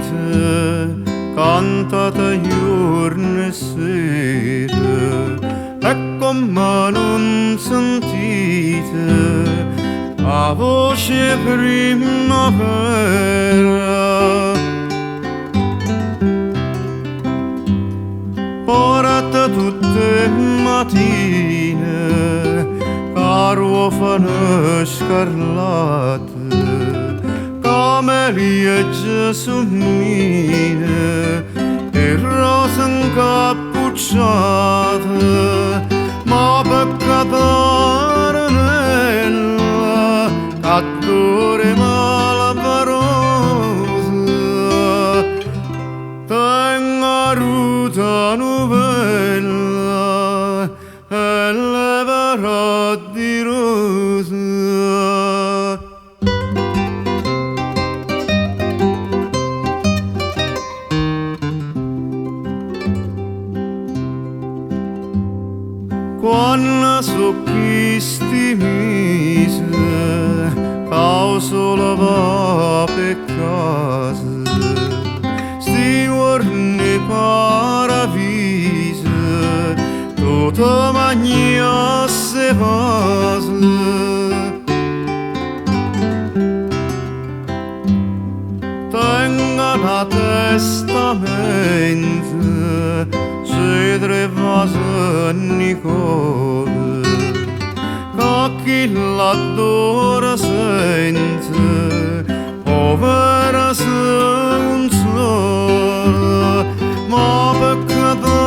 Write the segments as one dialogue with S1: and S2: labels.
S1: Cantate, cantate juorno e sera, e comme nun sentite 'a voce 'e primmavera. Porta tutt' 'e matine Garofano scarlatte, Camelie e giesummine e rose 'ncappucciate, ma pe Catarinella c'addora 'e malavarosa tengo 'aruta nuvella e l'evera addirosa. Quanno so' chisti mise ca 'o sole va pe' casa, sti juorne 'e paraviso, tu te magnasse 'e vase. Tengo na testa mente, cedro e vasenicole, ca chi l'addora sente, overo se cunsola, ma pe Catarinella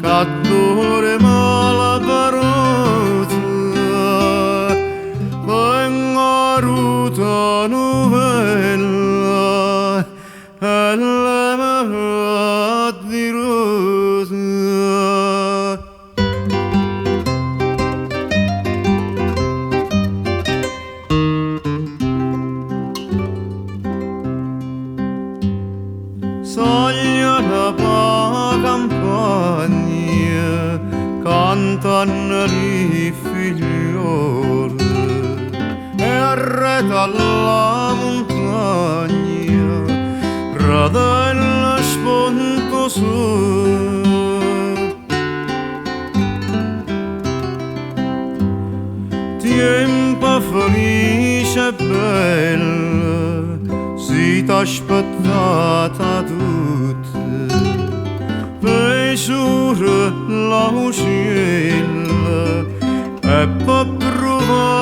S1: c'addora 'e malavarosa, tengo 'aruta nuvella e l'evera addirosa. Sagliano p' 'a campagna cantanno li figliole e arreto a la muntagna redenno sponta 'o sole. Tiempo felice e bello, site aspettate 'a tutte, pe' sciure l'aucielle e pe' pruvà.